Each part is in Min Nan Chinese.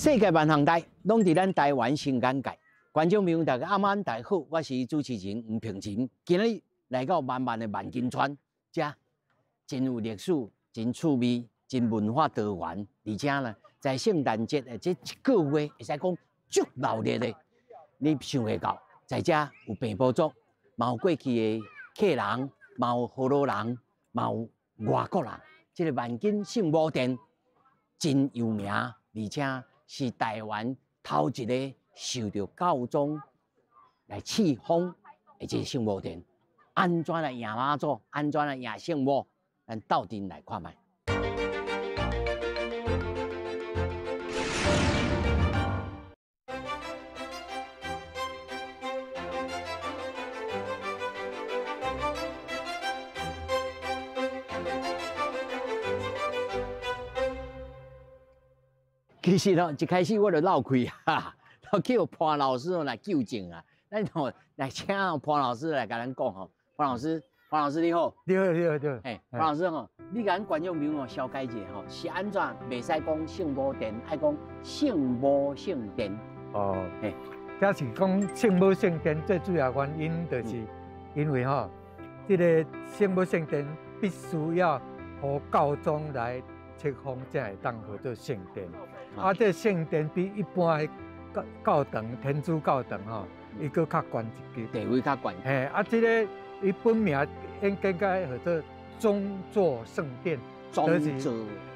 世界萬項代，攏佇咱台灣新眼界。觀眾朋友，大家暗暗大家好，我是主持人吳平仁。今日來到萬萬的萬金村，遮真有歷史、真趣味、真文化多元，而且呢，在聖誕節的這一個月，會使講足鬧熱的。你想會到，在遮有平埔族，嘛有過去的客人，嘛有河洛人，嘛有外國人。這個萬金聖母殿真有名，而且是台灣頭一个受著教宗來賜封的這個聖母殿。按怎來迎媽祖？按怎來迎聖母？咱鬥陣來看覓。其實哦，一開始我就漏氣啊，叫潘老師來糾正啊。咱吼來請潘老師來共咱講吼。潘老師，潘老師你好。你好，你好，你好。嘿，潘老師吼，你共咱觀眾朋友紹介一下吼，是按怎袂使講聖母殿，愛講聖母聖殿？哦，嘿，這是講聖母聖殿最主要原因，就是因為吼，這個聖母聖殿必須要予教宗來冊封，才會當號做聖殿。啊，這聖殿比一般的教教堂、天主教堂吼，伊閣較懸一級，地位較懸。嘿，啊，這個伊本名應該號做宗座聖殿，宗座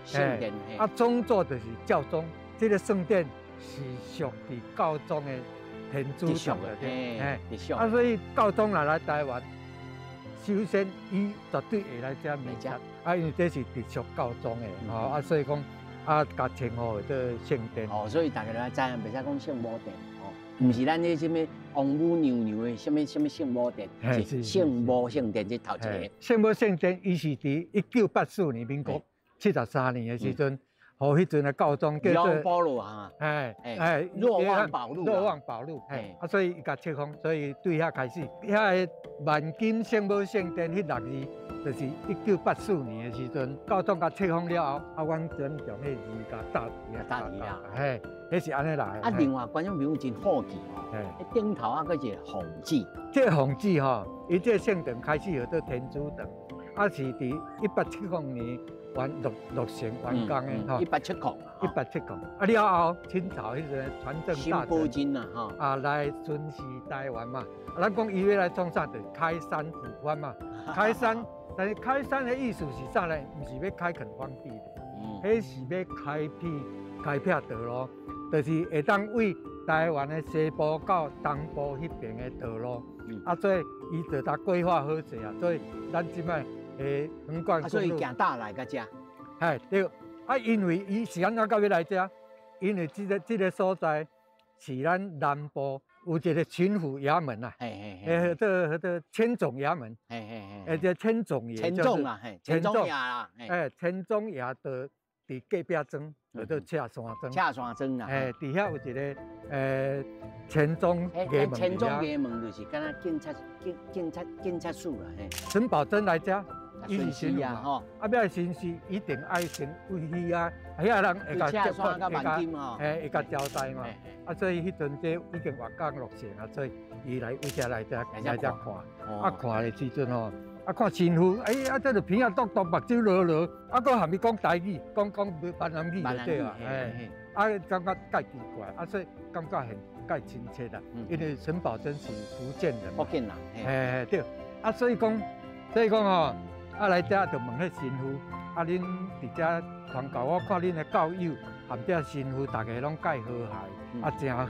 聖殿。啊，宗座就是教宗，這個聖殿是屬佇教宗的天主堂內底。嘿，啊，所以教宗若來台灣，首先伊絕對會來遮彌撒，啊，因為這是直屬教宗的，吼，啊，所以講啊，共稱呼做聖殿。哦，所以大家都知影，袂使講聖母殿，哦，毋是咱彼啥物王母娘娘的啥物啥物聖母殿，是聖母聖殿這頭一个。聖母聖殿，伊是佇1984年，民國73年的時陣，予彼陣的教宗叫做保祿啊，哎哎，若望保祿，若望保祿，哎，啊，所以伊共冊封，所以對遐開始，遐个萬金聖母聖殿彼六字，就是1984年的時陣，教宗共冊封了後，啊，阮專將彼字共搭佇搭佇啊，嘿，彼是按呢來。啊，另外觀眾朋友真好奇吼，彼頂頭啊，閣一个鳳子。這個鳳子吼，伊這個聖殿開始號做天主堂，啊是佇1870年完落落成完工的吼。一八七零。1870。啊了後，清朝彼陣船政大臣啊，吼，啊來巡視台灣嘛，啊咱講伊欲來創啥？就是開山撫番嘛，開山。但是開山的意思是啥呢？毋是欲開墾荒地的，彼是欲開闢開闢道路，就是會當為台灣的西部到東部彼邊的道路。啊，所以伊就共規劃好勢啊，所以咱這擺的橫貫公路。所以行大來到遮。嘿，對。啊，因為伊是按怎到欲來遮？因為這個所在是咱南部有一個巡撫衙門啊，欸，號做千總衙門，欸，這千總爺，千總啊，千總爺啦，欸，千總爺就佇隔壁莊，叫做赤山莊，赤山莊啊，欸，佇遐有一個千總衙門，千總衙門就是敢若警察警警察警察署啦，嘿。沈葆楨來遮。伊是巡撫啊，吼，啊，欲來巡視，一定愛先位去遐，遐人會共接觸，會共，嘿，會共交代嘛。啊，所以彼陣這已經完工落成啊，所以伊來位遮來遮來遮看，啊，看的時陣吼，啊，看神父，哎，啊，這就鼻仔篤篤，目睭濁濁，啊，閣含伊講台語，講講閩南語就對啊，嘿，啊，感覺蓋奇怪，啊，所以感覺很蓋親切啦，因為沈葆楨是福建人，福建人，嘿，對，啊，所以講，所以講吼。啊，來遮就問彼神父，啊，恁佇遮傳教，我看恁的教友含這神父，逐个攏蓋和諧，啊，誠好。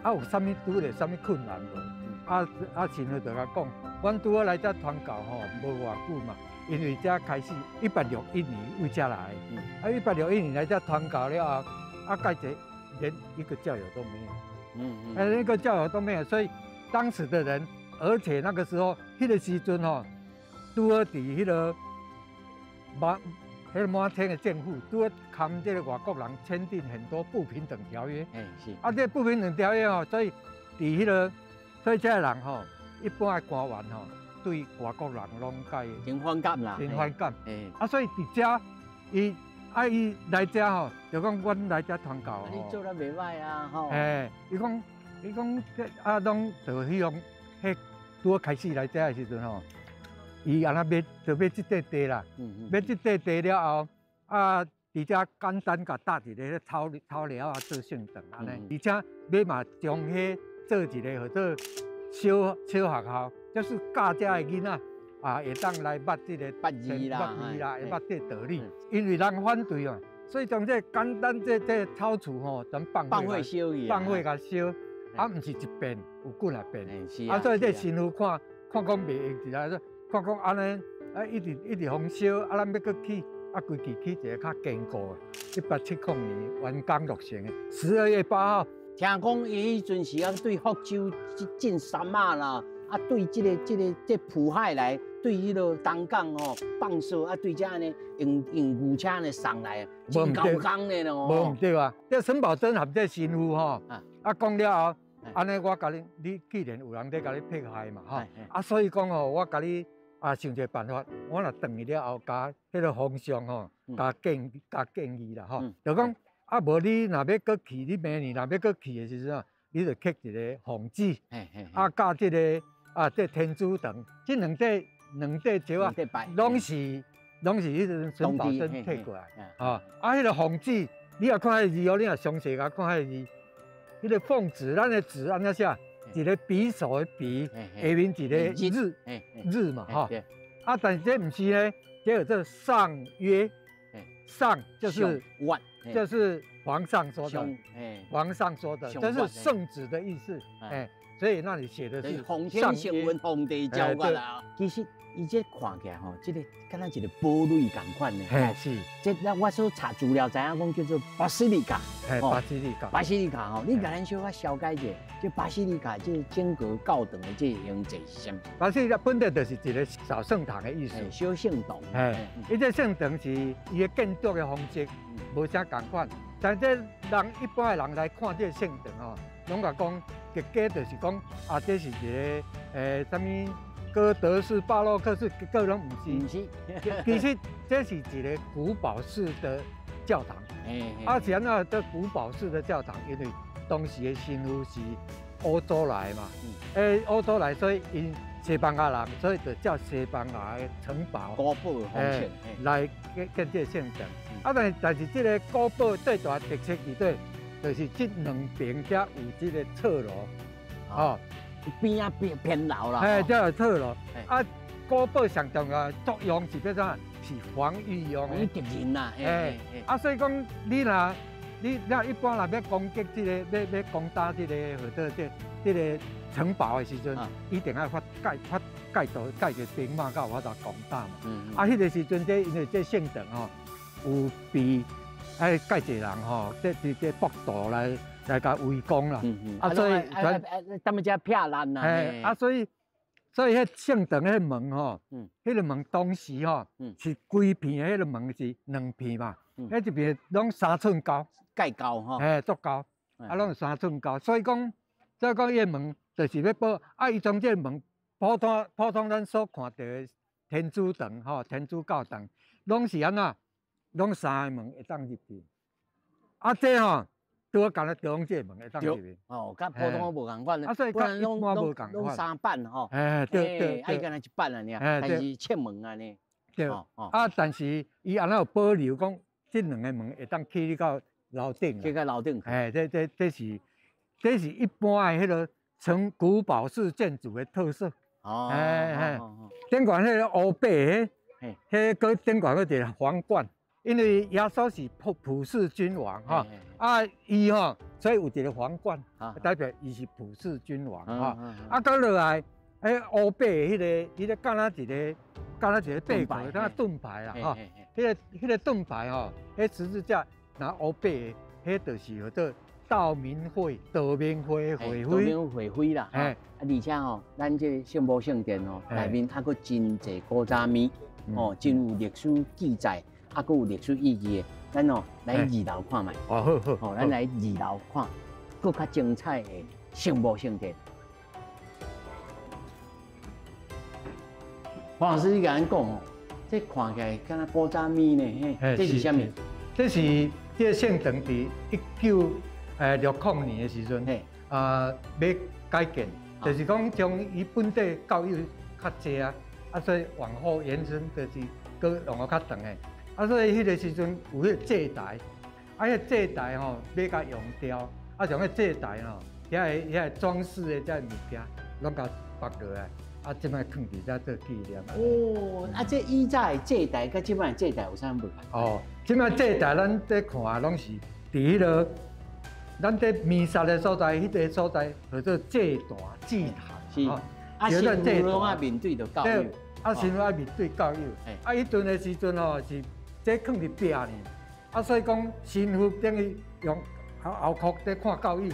啊，有啥物拄著啥物困難無？啊啊，神父就共講，阮拄好來遮傳教吼，無偌久嘛，因為遮開始1861年位遮來，啊，1861年來遮傳教了後，啊，蓋濟連一個教友都沒有，嗯，連一個教友都沒有，所以當時的人，而且那個時候，彼個時陣吼。拄好佇彼个滿，彼个滿清的政府拄好含這个外國人簽訂很多不平等條約。欸，是。啊，這不平等條約吼，所以佇彼个，所以這个人吼，一般的官員吼，對外國人攏蓋真反感啦，真反感。欸，啊，所以佇遮，伊啊，伊來遮吼，就講阮來遮傳教。你做得袂歹啊，吼。嘿，伊講這啊，攏就彼種，彼拄仔開始來遮的時陣吼，伊按怎買，就買這塊地啦。買這塊地了後，啊，佇遮簡單共搭一个草草寮仔做聖堂按呢，而且欲嘛將彼做一个號做小小學校，就是教遮的囡仔啊，會當來捌這个捌字啦，捌字啦，會捌這個道理。因為人反對嘛，所以將這個簡單這這個草厝吼，全放放火燒去，放火共燒，啊，毋是一遍，有幾若遍。是啊，所以這神父看看講袂用，一來看講按呢，啊，一直一直予燒，啊，咱欲閣起。啊，規矩起一个較堅固的，1870年完工落成的，12月8號。聽講伊彼陣時啊，對福州進杉仔啦，啊，對這个這个這浦海來，對彼个東港吼放哨啊，對遮按呢用用牛車按呢送來，真夠工的咯。無毋對啊，這沈葆楨和這神父吼，啊講了後，按呢我共你，你既然有人咧共你迫害嘛，吼，啊，所以講吼，我共你。啊，想一个辦法，我若轉去了後，共彼个皇上吼，共建共建議啦吼，就講啊，無你若欲閣去，你明年若欲閣去的時陣，你就刻一个奉旨，啊，佮這个啊，這天主堂，這兩塊兩塊石仔，攏是彼陣沈葆楨提過來，啊，啊，彼个奉旨，你若看彼个字哦，你若詳細共看彼个字，彼个奉旨，咱的旨按怎寫？一个匕首的匕，下面一个日日嘛，吼。啊，但是這毋是呢，這叫做上曰，上就是就是皇上說的，皇上說的，這是聖旨的意思，哎，所以那裡寫的是奉天承運，皇帝詔曰啦。其實伊這看起來吼，這個敢若一个堡壘仝款呢。嘿，是。這咱我所查資料知影講叫做巴西利卡。嘿，巴西利卡。巴西利卡吼，你共咱小可紹解一下，這巴西利卡這整個教堂的這個形制是啥物？巴西利卡本來就是一个小聖堂的意思。小聖堂。嘿，伊這聖堂是伊的建築的方式無啥仝款，但這人一般的人來看這个聖堂吼，攏共講，結果就是講啊，這是一个啥物？哥德式、巴洛克式，結果攏毋是。毋是。其實這是一个古堡式的教堂。啊，是按怎這古堡式的教堂？因為當時的神父是歐洲來嘛，欸，歐洲來，所以𪜶西班牙人，所以就照西班牙的城堡古堡的方式來建建這个聖堂。啊，但是這个古堡最大特色佇佗，就是這兩邊才有這个側樓，哦。邊仔邊偏樓啦，嘿，這個側樓。啊，古堡上重要的作用是欲怎？是防禦用的。敵人啦，嘿。啊，所以講你若你若一般若欲攻擊這个，欲欲攻打這個號做這這个城堡的時陣，一定愛發蓋發蓋到蓋個兵馬才有法度攻打嘛。啊，彼个時陣這因為這聖堂吼有被愛蓋濟人吼，這這這暴徒來。來共圍攻啦，啊，所以他們遮撇爛啦，嘿，啊，所以所以彼聖堂彼門吼，彼個門當時吼是規片的彼個門是兩片嘛，彼一片攏3寸高，蓋高吼，嘿，足高，啊，攏3寸高，所以講彼個門就是欲保，啊，伊將這个門普通普通咱所看著的天主堂吼，天主教堂，攏是按怎，攏三个門會當入去，啊，這吼。拄仔共咧中這个門會當入去。哦，佮普通無仝款啊，所以佮一般無仝款。攏三板吼。哎，對對對。啊，敢若一板按呢，但是切門按呢。對。啊，但是伊按怎有保留講，這兩个門會當去到樓頂。去到樓頂。哎，這是一般的彼个城古堡式建築的特色。哦。哎哎。頂懸彼个烏白的，彼个頂懸閣一个皇冠。因為耶穌是普世君王哈，啊，伊吼，所以有一个皇冠，代表伊是普世君王哈。啊，閣落來，彼烏白的彼个，彼个敢若一个，敢若一个貝殼，敢若盾牌啦吼。彼个盾牌吼，彼十字架若烏白的，彼就是號做道明會，道明會會徽。道明會徽啦。啊，而且吼，咱這個聖母聖殿吼，內面還閣真濟古早物，哦，真有歷史記載。啊，閣有歷史意義的，咱哦來二樓看覓。哦，好好。哦，咱來二樓看，閣較精彩的聖母聖殿。黃老師，你共咱講哦，這看起來敢若古早物呢？嘿，這是啥物？這是這個聖堂佇1960年的時陣，啊，欲改建，就是講將伊本地教友較濟啊，啊，所以往後延伸就是閣弄予較長的，啊，所以彼個時陣有彼個祭台，啊，彼個祭台吼欲共用掉，啊，將彼個祭台吼，遐个遐個裝飾的這個物件，攏共拔落來，啊，這擺囥佇遮做紀念。哦，啊，這以早的祭台佮這擺的祭台有啥無仝？哦，這擺祭台咱咧看攏是佇彼個咱佇彌撒的所在，彼個所在號做祭壇、祭壇。是。啊，神父攏愛面對著教友。啊，神父愛面對教友。啊，彼陣的時陣吼是這囥佇壁呢，啊，所以講神父等於用後後殼佇看教友。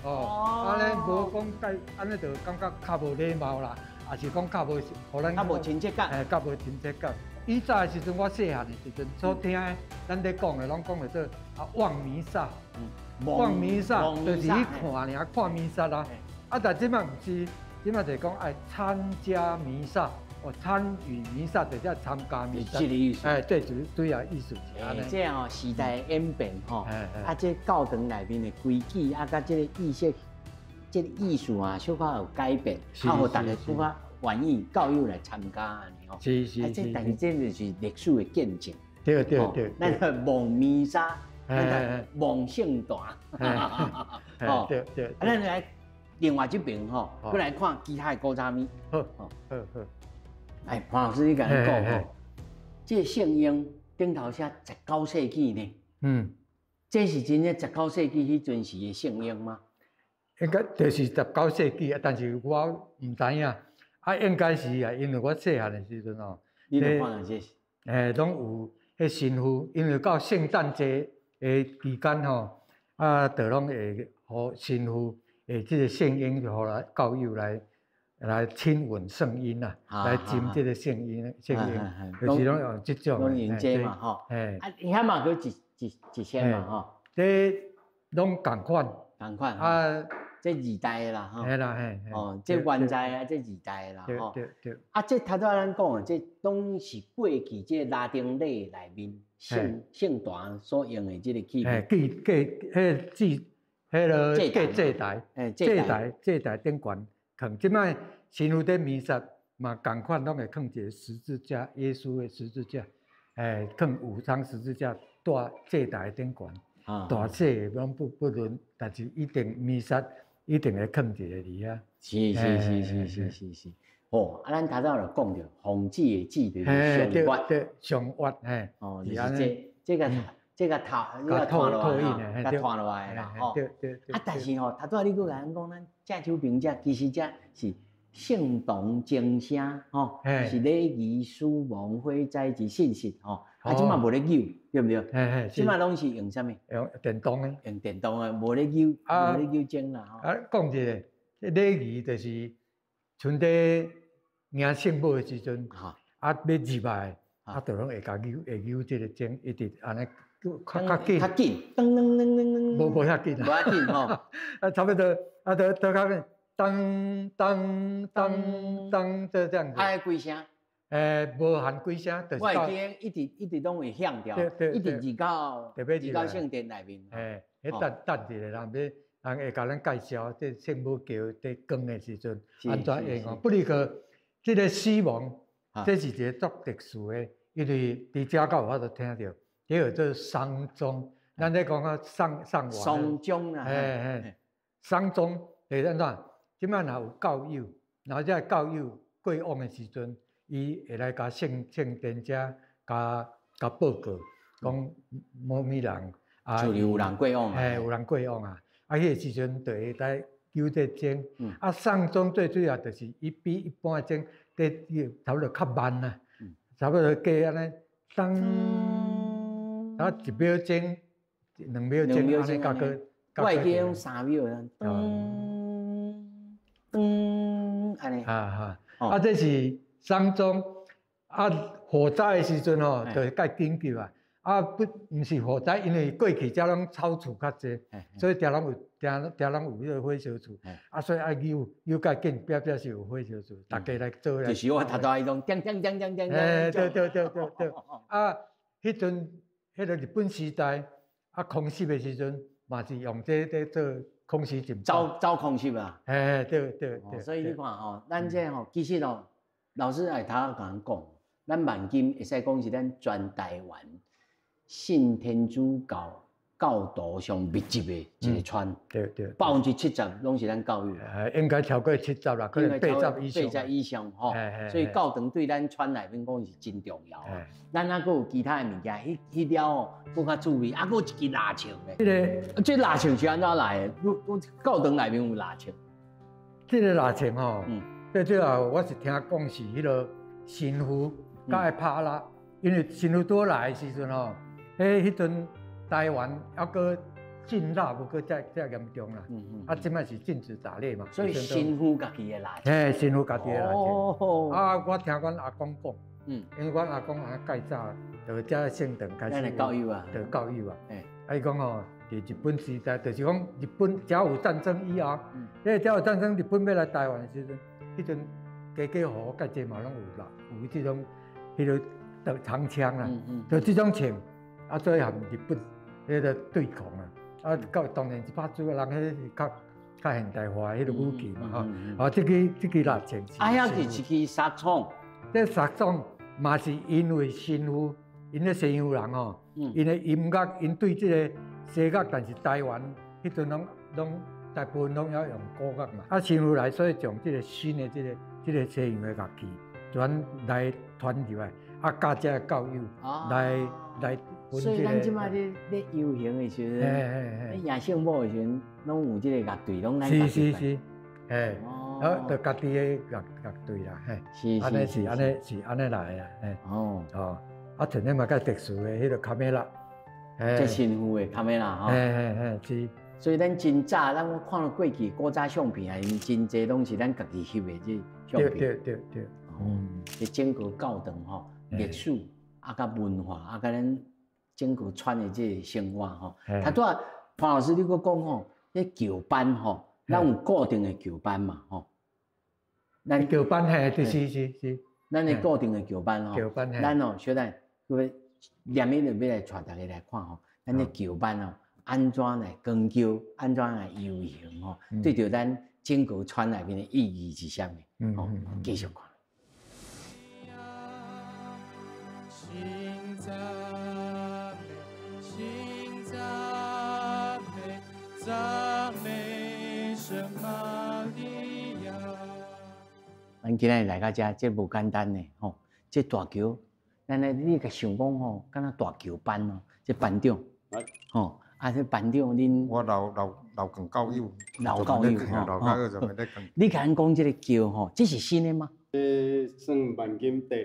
哦，按呢無講解，按呢就感覺較無禮貌啦，也是講較無，予咱較無親切感，嘿，較無親切感。以早的時陣，我細漢的時陣所聽的，咱咧講的攏講叫做啊望彌撒，望彌撒就是去看爾，看彌撒啦。啊，但這擺毋是，這擺就是講愛參加彌撒，哦，參與彌撒就是愛參加彌撒。這個意思。哎，這就是主要意思是按呢。這吼時代演變吼，啊，這教堂內面的規矩啊，佮這個意識，這個意思啊，小可有改變，啊，予大家更較願意教友來參加按呢吼。啊，這但是這就是歷史的見證。對對對。咱個望彌撒，咱個望聖誕。哦，對對。啊，咱來另外這邊吼，閣來看其他的古早物。好，好，好。哎，潘老師，你共咱講吼，這個聖嬰頂頭寫十九世紀呢？嗯，這是真正十九世紀彼陣時的聖嬰嗎？應該就是十九世紀啊，但是我毋知影，啊，應該是啊，因為我細漢的時陣吼，你著看著這是，欸，攏有彼神父，因為到聖誕節的期間吼，啊，就攏會予神父會這個聖嬰就予來教友來來親吻聖嬰啊，來親這個聖嬰，聖嬰，就是攏用這種，攏用這嘛吼，啊，遐嘛閣一一千嘛吼，這攏仝款，仝款啊。這二代的啦，吼，嘿啦嘿，哦，這原在啊，這二代的啦，吼，對對。啊，這頭拄仔咱講的，這攏是過去這拉丁禮內面聖聖壇所用的這個器皿。嘿，祭祭彼祭彼个祭祭台，祭台祭台頂懸囥。這擺神父佇彌撒嘛，仝款攏會囥一個十字架，耶穌的十字架，欸，囥五張十字架佇祭台頂懸，大細攏不不論，但是一定彌撒。一定會囥一个佇遐。是是是是是是是。哦，啊，咱頭拄就講著，奉旨的旨就是上月。對，上月嘿。哦，就是這這個這個頭，這個拖落來，共拖落來啦，吼。對對對。啊，但是吼，頭拄仔你閣共咱講，咱正手邊遮其實這是聖堂鐘聲，吼，是禮儀死亡火災之信息，吼。啊，這擺無咧扭，對毋對？這擺攏是用啥物？用電動的。用電動的，無咧扭，無咧扭鐘啦。啊，講一下，這禮儀就是像佇迎聖母的時陣，啊，欲入來，啊，就攏會共扭，會扭這個鐘，一直按呢，較較緊。較緊，噔噔噔噔噔。無無遐緊啊。無遐緊吼。啊，差不多，啊，都都較緊，當當當當，就這樣子。啊，幾聲？欸，無限幾聲，就是。我會記一直一直攏會響著，一直入到聖殿內面。欸，彼等等一下，人欲人會共咱介紹，這聖母橋佇光的時陣，按怎用哦？不離個這個死亡，這是一個足特殊的，因為佇遮較有法度聽著，這叫做喪鐘。咱咧講啊，喪喪亡。喪鐘啦。嘿嘿，喪鐘是按怎？這擺若有教友，若這個教友過往的時陣。伊會來共聖聖殿遮共共報告，講某物人啊，厝裡有人過往，嘿，有人過往啊，啊，彼個時陣就會來扭這鐘，啊，喪鐘最主要就是伊比一般的鐘，佇差不多較慢啊，差不多過按呢，當，啊，一秒鐘、兩秒鐘按呢較閣。我會記用3秒，噔噔按呢。啊啊，啊，這是。喪鐘啊，火災的時陣吼，就會較緊急啊。啊，不，毋是火災，因為過去遮攏草厝較濟，所以定攏有，定定攏有彼個火燒厝。啊，所以愛扭扭較緊，壁壁是有火燒厝，逐家來做來。就是我頭拄仔彼種，叮叮叮叮叮。欸，對對對對對。啊，彼陣彼个日本时代啊，空袭的时阵嘛是用这个做空袭警报。遭空袭啊！嘿，对对对。所以你看吼，咱这吼，其实哦，老师会头仔共咱讲，咱万金会使讲是咱全台湾信天主教教徒上密集的一个村。70%攏是咱教友。应该超过七十啦，可能八十以上。八十以上吼，所以教堂对咱村内面讲是真重要。咱还阁有其他的物件，彼彼了吼，阁较注意，啊，阁有一支蜡烛咧。这个蜡烛是按怎来的？教堂内面有蜡烛。这个蜡烛吼，最主要我是听讲是彼个神父较爱拍蜡，因为神父拄来的时阵吼，彼阵台湾犹阁禁蜡无阁遮遮严重啦，啊，这摆是禁止打猎嘛。所以神父家己的蜡烛。嘿，神父家己的蜡烛。啊，我听阮阿公讲，因为阮阿公啊较早就遮圣堂开始。教友啊。就教友啊。啊，伊讲吼，伫日本时代，就是讲日本甲午战争以后，彼个甲午战争日本欲来台湾的时阵，彼阵家家户户盖济嘛拢有啦，有这种彼个的长枪啦，就这种枪，啊，做和日本彼个对抗啊，啊，到当然一百主人彼是较较现代化彼个武器嘛吼，啊，这支蜡枪是。啊，遐是一支杀虫。这杀虫嘛是因为神父，𪜶咧西洋人吼，𪜶的音乐，𪜶对这个西乐，但是台湾彼阵拢拢大部分拢犹用古乐嘛，啊，神父来，所以将这个新的这个西洋的乐器转来传入来，啊，教这个教友来。所以咱这摆咧咧游行的时阵，咧迎圣母的时阵，拢有这个乐队，拢咱是是是，嘿，好，就家己的乐乐队啦，嘿，按呢是按呢是按呢来的，嘿，哦哦，啊，像这嘛较特殊的彼个卡梅拉，这神父的卡梅拉吼，嘿嘿嘿，是。所以咱真早，咱看到过去古早相片啊，真济拢是咱家己翕的这相片。对对对对，这整个教堂吼，历史啊，佮文化啊，佮咱整个村的这个生活吼。他拄仔潘老师你阁讲吼，彼轿班吼，咱有固定的轿班嘛吼。咱轿班嘿，对是是是。咱的固定的轿班吼，轿班嘿。咱哦，小等，各位，连日就欲来带大家来看吼，咱的轿班哦，按怎来扛轿，按怎来游行吼，对著咱整个村内面的意义是啥物？吼，继续看。咱今仔日来到遮，这无简单呢，吼！这大桥，咱来你共想讲吼，敢若大桥班哦，这班长，吼，啊，这班长恁我老老老扛教友，老教友，老教友就咧扛。你共咱讲这个桥吼，这是新的吗？这算万金第二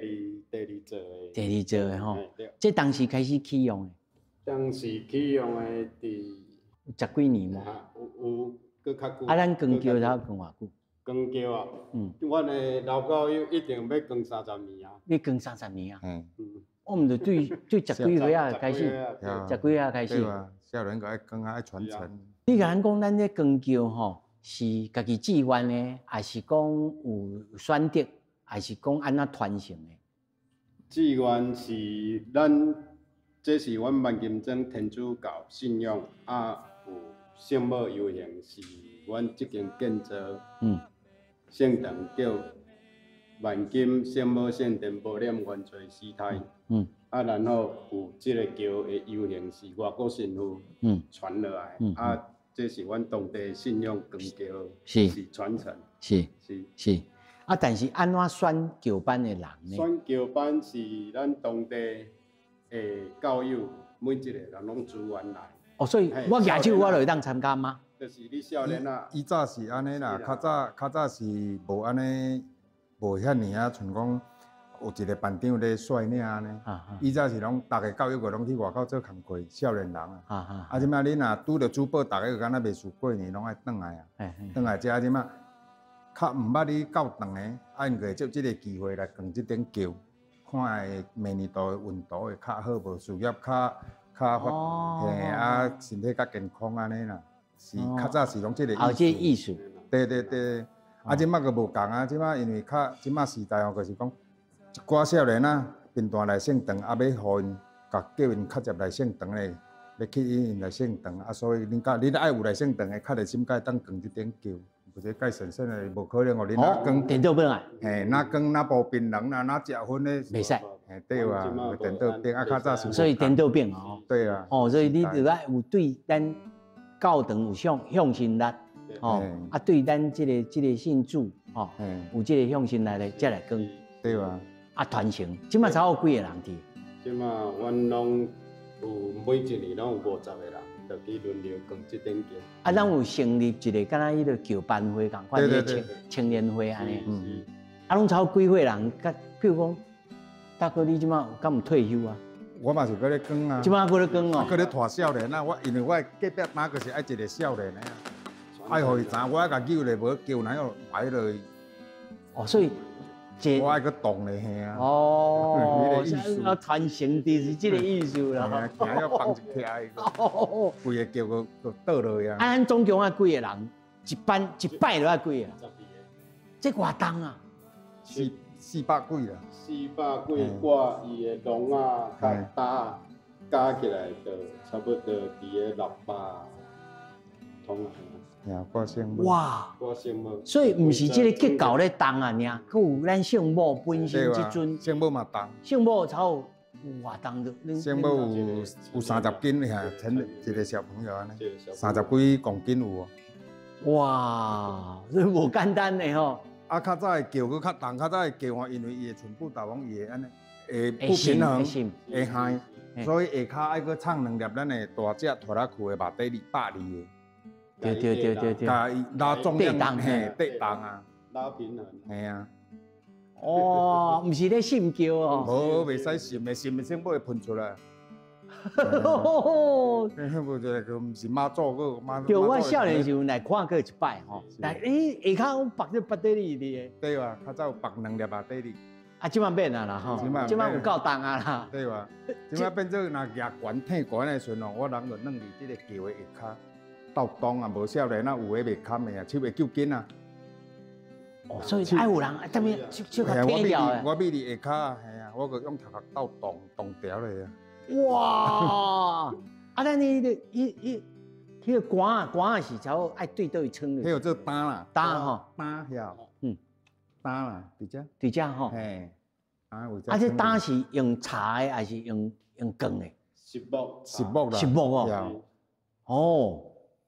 座的。第二座的吼，这当时开始启用的。当时启用的伫十几年吗？有，阁较久。啊，咱扛桥头扛偌久？扛轿啊，阮的老教友一定欲扛30年啊。欲扛三十年啊？嗯。我毋就对对十几岁仔开始，十几岁仔开始。对啊，少年就爱扛啊，爱传承。你共咱讲，咱这扛轿吼，是家己志愿的，还是讲有选择，还是讲按怎传承的？志愿是咱，这是阮万金庄天主教信仰啊，有圣母游行是阮这间建造。圣堂叫万金圣母圣殿无染原罪死胎。啊，然后有这个轿的游行是外国神父传落来，啊，这是阮当地信仰扛轿是传承。是是是。啊，但是按怎选轿班的人呢？选轿班是咱当地的教友，每一个人拢自愿来。哦，所以我举手我就会当参加吗？就是你少年啊。以早是按呢啦，较早是无按呢，无遐尔啊，像讲有一个班长咧率领按呢。以早是拢逐个教友个拢去外口做工课，少年人啊。啊，这摆你若拄著主保，逐个敢若袂输过年，拢爱转来啊。转来遮这摆较毋捌你教堂的，啊，𪜶就会借这个机会来扛这顶轿，看会明年度的运途会较好无，事业较较发，嘿啊，身体较健康按呢啦。是较早是拢这个意思。哦，这个意思。对对对，啊，这摆阁无仝啊，这摆因为较这摆时代哦，就是讲一寡少年仔贫惰来圣堂，啊，欲予𪜶 共叫𪜶較捷來聖堂咧，欲去𪜶來聖堂啊，所以恁甲恁愛有來聖堂的，較熱心才會當扛這頂轎。無這蓋神聖的，無可能哦。恁若扛顛倒轉來，嘿，若扛若無檳榔啦，若食薰的，袂使。嘿，對啊，顛倒轉啊，較早是。所以顛倒轉哦。對啊。哦，所以你著愛有對咱教堂有向向心力，哦，啊，對咱這個信主，哦，有這個向心力咧，才來扛。對啊。啊，傳承，這馬差不多幾個人佇？這馬阮攏有每一年攏有50個人，就去輪流扛這頂轎。啊，咱有成立一個，敢若彼个轎班會仝款，彼個青年會按呢。嗯。啊，攏差不多幾歲人？佮譬如講，大哥，你這馬敢有退休啊？我嘛是閣咧扛啊。這馬閣咧扛哦。閣咧帶少年啊！我因為我隔壁班就是愛一個少年的啊，愛予伊知，我愛共揪咧，無轎哪有擺落去。哦，所以。我愛閣動咧，嘿啊！哦，啊，傳承就是這個意思啦。行要放一起來，規个轎閣閣倒落去啊！啊，咱總共愛幾個人？一班一擺就愛幾個人？這偌重啊？四百幾啦。400幾掛伊的籠仔較擔加起來就差不多佇个600桶啊。哇！掛聖母，所以毋是這個結構咧重啊，爾，閣有咱聖母本身這尊。聖母嘛重。聖母差有偌重著？聖母有30斤，遐，一個小朋友按呢，30幾公斤有哦。哇，這無簡單的吼。啊，較早的轎閣較重，較早的轎吼，因為伊的寸步大王伊會按呢，會不平衡，會害，所以下跤愛閣藏兩粒咱的大隻拖拉庫的馬底里百二的。對對對對對，共伊拉重量，嘿，對重啊，拉平衡，嘿啊。哦，毋是咧滲轎哦。無，袂使滲的，滲的聖母會噴出來。無這個毋是媽祖閣媽。對，我少年時陣來看過一擺吼，來，欸，下跤有縛這縛底裡的。對啊，較早有縛兩粒縛底裡。啊，這馬免啊啦吼，這馬有夠重啊啦。對啊，這馬變做若舉懸挺懸的時陣哦，我人就軟佇這個轎的下跤。鬥動啊，無少年啊，有的袂堪的啊，手會揪緊啊。哦，所以愛有人踮咧手手共提掉的。我覕佇下跤啊，嘿啊，我閣用頭殼鬥動動掉咧啊。哇！啊，咱彼个、彼、彼个竿仔，竿仔是差不多愛對佗位穿咧。彼個做擔啦。擔吼。擔曉。嗯。擔啦，佇遮。佇遮吼。嘿。啊，啊，這擔是用柴的，還是用鋼的？實木。實木啦。實木哦。哦。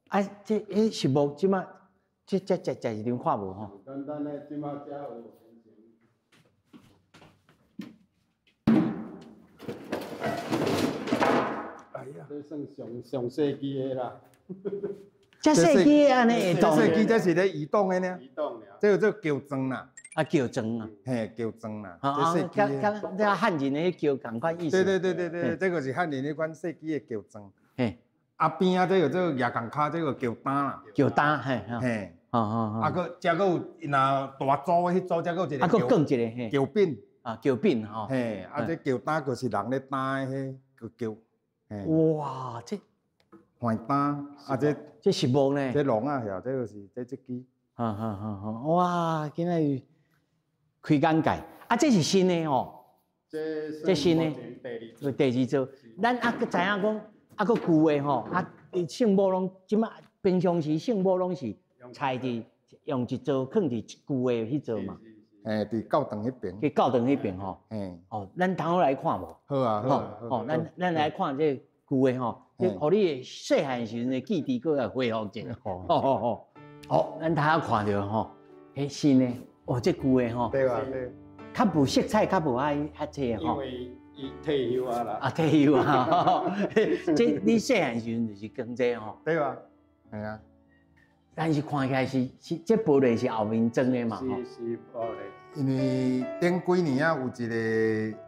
啊，這彼實木這馬，這這這這一張看無吼？簡單的，這馬遮有。哎呀，這算上上細支的啦。這細支的按呢會動？細支這是咧移動的呢。移動的。這個做轎樁啦。啊，轎樁啊。嘿，轎樁啦。這細支的。佮這漢人的轎仝款意思。對對對對對，這個是漢人彼款細支的轎樁。嘿。啊邊仔這個做蜈蚣跤，這個轎擔啦。轎擔嘿。嘿。啊，閣遮閣有若大组的彼组，遮閣有一個。啊，閣扛一个嘿。轎柄。啊，轎柄吼。嘿，啊，這轎擔就是人咧擔的彼个轎。哇，這。橫擔，啊這。這實木呢？這籠仔曉，這個是這這支。哈哈哈！哈哇，今仔開眼界。啊，這是新的吼。這新的。第二座。咱啊，閣知影講。啊，閣舊的吼，啊，聖母攏這馬平常時聖母攏是拆佇用一座囥佇舊的彼座嘛。嘿，佇教堂彼邊。佇教堂彼邊吼。嘿。哦，咱通好來看無？好啊，好啊。哦，咱來看這舊的吼，予你細漢時陣的記憶閣來恢復一下。哦哦哦。好，咱頭仔看著吼，彼新的，哦，這舊的吼。對啊，對。較無色彩，較無愛較濟吼。伊退休啊啦！啊，退休啊！這你細漢時陣就是扛這吼。對啊，係啊。但是看起來是這玻璃是後面裝的嘛吼。是玻璃。因為頂幾年啊，有一個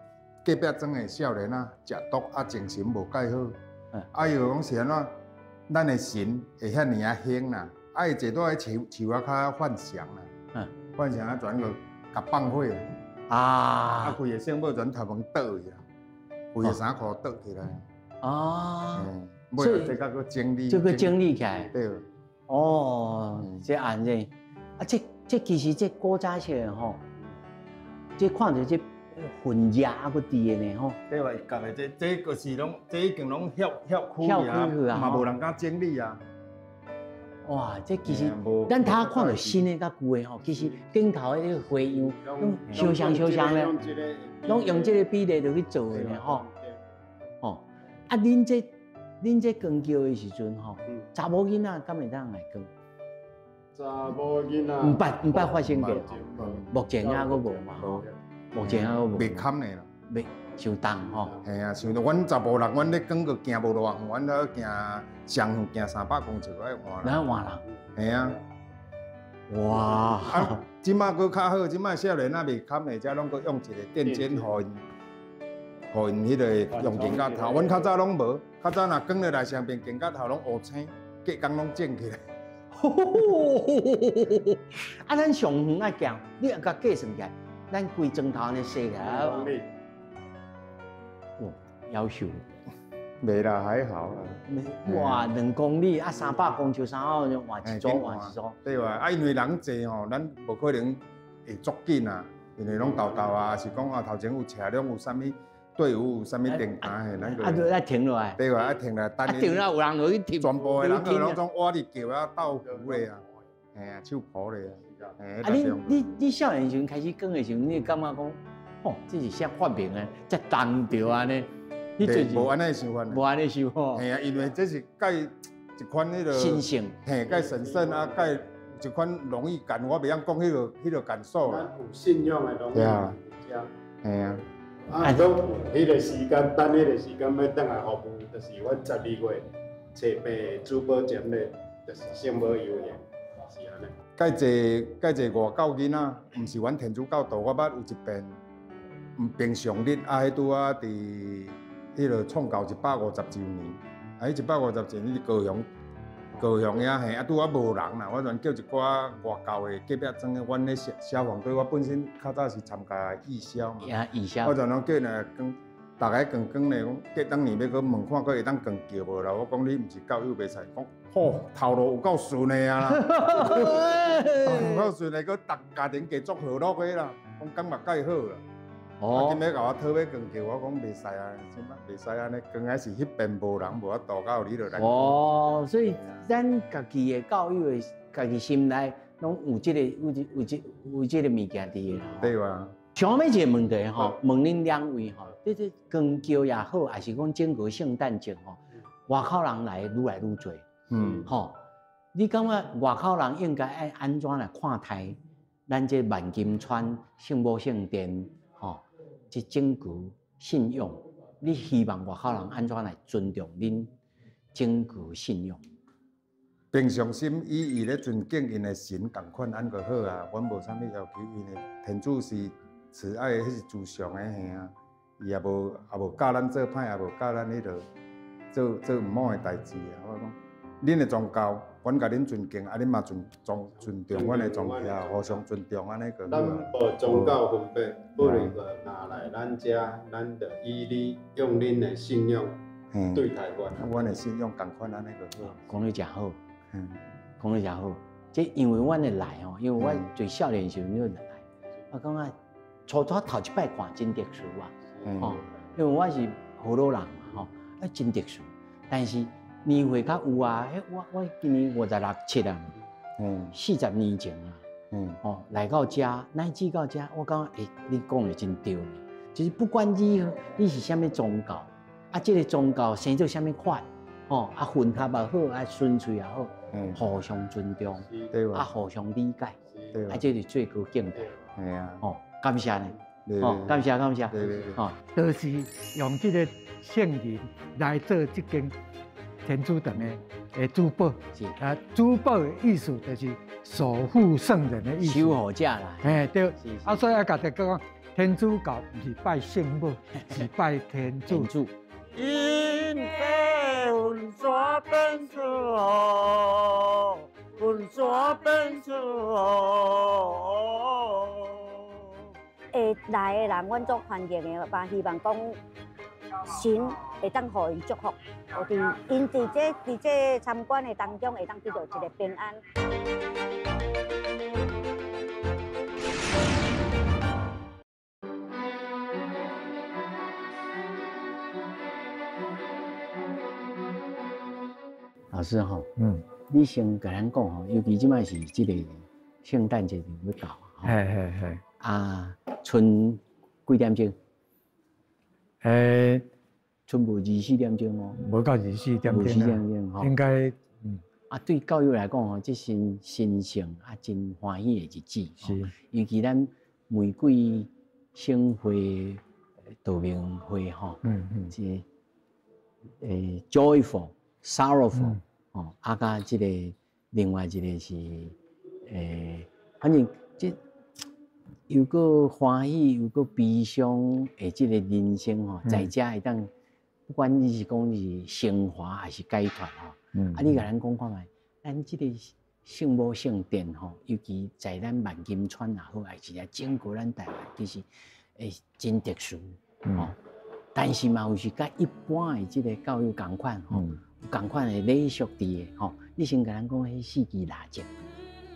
隔壁庄的少年啊，食毒啊，精神無蓋好。啊，伊就講是按怎，咱的神會遐爾仔興啦，啊，伊坐佇咧樹樹仔跤幻想啦，幻想啊，全個共放火啊，啊，規个聖母全頭毛倒去啊。規个衫褲倒起來。哦。所以這個整理。這個整理起來。對。哦，這按呢，啊，這其實這古早式的吼，這看著這痕跡猶閣佇的呢吼。對話夾的這這就是攏這已經攏協協開啊，嘛無人敢整理啊。哇，這其實咱頭看著新的佮舊的吼，其實頂頭的彼個花樣攏相像相像咧，攏用這個比例就去做的呢吼。吼，啊，恁這扛轎的時陣吼，查某囡仔敢會當來扛？查某囡仔毋捌發生過，目前猶閣無嘛吼，目前猶閣無。袂堪的啦，袂傷重吼。嘿啊，像阮查埔人，阮咧扛閣行無偌遠，阮都行上遠行300公尺，愛換人。換人。嘿啊。哇！啊，這馬閣較好，這馬少年仔袂堪的，才攏閣用一個電剪予𪜶，予𪜶彼個用肩胛頭。阮較早攏無，較早若扛落來上邊肩胛頭攏烏青，隔工攏腫起來。啊，咱上遠愛行，你若共計算起來，咱規磚頭按呢踅起來。哦，夭壽。袂啦，還好啦。哇，2公里啊，300公尺，三號就換一組，換一組。對哇，啊，因為人濟吼，咱無可能會足緊啊，因為攏沓沓啊，還是講啊，頭前有車輛有啥物隊伍有啥物定單嘿，咱就啊，就愛停落來。對哇，愛停落來等。啊，停了有人落去停。全部的人都攏總倚佇橋仔鬥扶咧啊，嘿啊，手扶咧啊。啊，你少年時陣開始扛的時陣，你會感覺講，哦，這是啥發明的，遮重著按呢？無按呢想法，無按呢想吼。嘿啊，因為這是蓋一款彼個神聖，嘿，蓋神聖啊，蓋一款榮譽感，我袂曉講彼個感受啦。咱有信仰的榮譽感佇遮。嘿啊。啊，攏有彼個時間，等彼個時間欲轉來服務，就是阮12月初八主保節日，就是聖母遊行，是按呢。蓋濟蓋濟外教囡仔，毋是阮天主教徒，我捌有一遍，毋平常日啊，彼拄仔佇。彼个創教150周年，啊，彼150周年佇高雄，高雄遐嘿，啊，拄仔無人啦，我就叫一寡外教的隔壁庄的，阮咧消消防隊，我本身較早是參加義消嘛，義消，我就攏叫𪜶來講，逐个扛扛咧，講過當年欲閣問看閣會當扛轎無啦？我講你毋是教友袂使，講吼頭路有夠順的啊啦，有夠順的，閣逐家庭過足和樂的啦，講感覺蓋好啦。哦，啊，今欲共我討欲扛轎，我講袂使啊，這擺袂使按呢，剛開始彼邊無人，無法度到你就來。哦，所以咱家己的教友的家己心內，攏有這個、有這、有這、有這個物件佇的啦。對啊。上尾一個問題吼，問恁兩位吼，這這扛轎也好，還是講整個聖誕節吼，外口人來愈來愈濟，吼，你感覺外口人應該愛按怎來看待咱這萬金川聖母聖殿？這整個信仰，你希望外口人按怎來尊重恁整個信仰？平常心，以伊咧尊敬𪜶的神仝款，按就好啊。阮無啥物要求，因為天主是慈愛的，彼是慈祥的，嘿啊。伊也無教咱做歹，也無教咱彼落做做毋好的代誌啊。我講，恁的宗教，阮共恁尊敬，啊，恁嘛尊尊尊重阮的宗教，互相尊重按呢就好。咱無宗教分別，不論個若來咱遮，咱就以你用恁的信仰對待阮。阮的信仰仝款按呢就好。講得誠好，講得誠好。這因為阮會來吼，因為我最少年時陣就來，我感覺初初頭一擺看真特殊啊，吼，因為我是河洛人嘛，吼，啊真特殊，但是。年歲較有啊，我今年56、7啊，40年前啊，哦，來到遮，乃至到遮，我感覺，欸，你講的真對呢。就是不管你是啥物宗教，啊，這個宗教生做啥物款，吼，啊，混合也好，啊，純粹也好，互相尊重，啊，互相理解，啊，這是最高境界。係啊，哦，感謝你，哦，感謝感謝，哦，就是用這個聖人來做這間天主堂的主保，啊，主保的意思就是守護聖人的意思，守護者啦。嘿，對，啊，所以啊，家己講，天主教毋是拜聖母，是拜天主。因白雲山變出雨，雲山變出雨。會來的人，阮足歡迎的，嘛希望講神會當予𪜶祝福，佇𪜶佇這參觀的當中，會當得到一個平安。老師吼，你先共咱講吼，尤其這擺是這個聖誕節就欲到，嘿嘿嘿。啊，賰幾點鐘？賰無24點鐘哦。無到二十四點鐘。 24點鐘吼。應該，啊，對教友來講吼，這是神聖啊，真歡喜的日子。是。尤其咱玫瑰聖會道明會吼，這joyful、sorrowful，哦，啊，佮這個另外一個是反正這又閣歡喜又閣悲傷的這個人生吼，在遮會當，不管你是講是升華還是解脫吼，啊，你共咱講看覓，咱這個聖母聖殿吼，尤其在咱萬金村也好，還是啊整個咱台灣，其實會真特殊吼。但是嘛，有時佮一般的這個教友仝款吼，有仝款的禮俗佇的吼。你先共咱講彼四支蠟燭。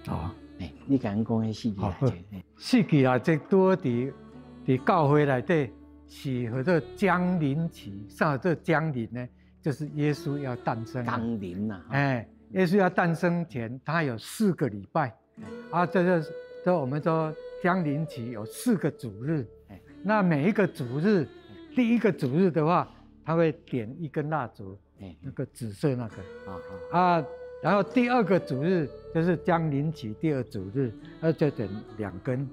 哦，欸，你共咱講彼四支蠟燭。四支蠟燭拄好佇教會內底是號做降臨期，啥號做降臨呢？就是耶穌要誕生。降臨啊！欸，耶穌要誕生前，他有四個禮拜。啊，這個這我們說降臨期有四個主日。那每一個主日，第一個主日的話，他會點一根蠟燭，那個紫色那個。啊，然後第二個主日就是降臨期第二主日，那就點兩根。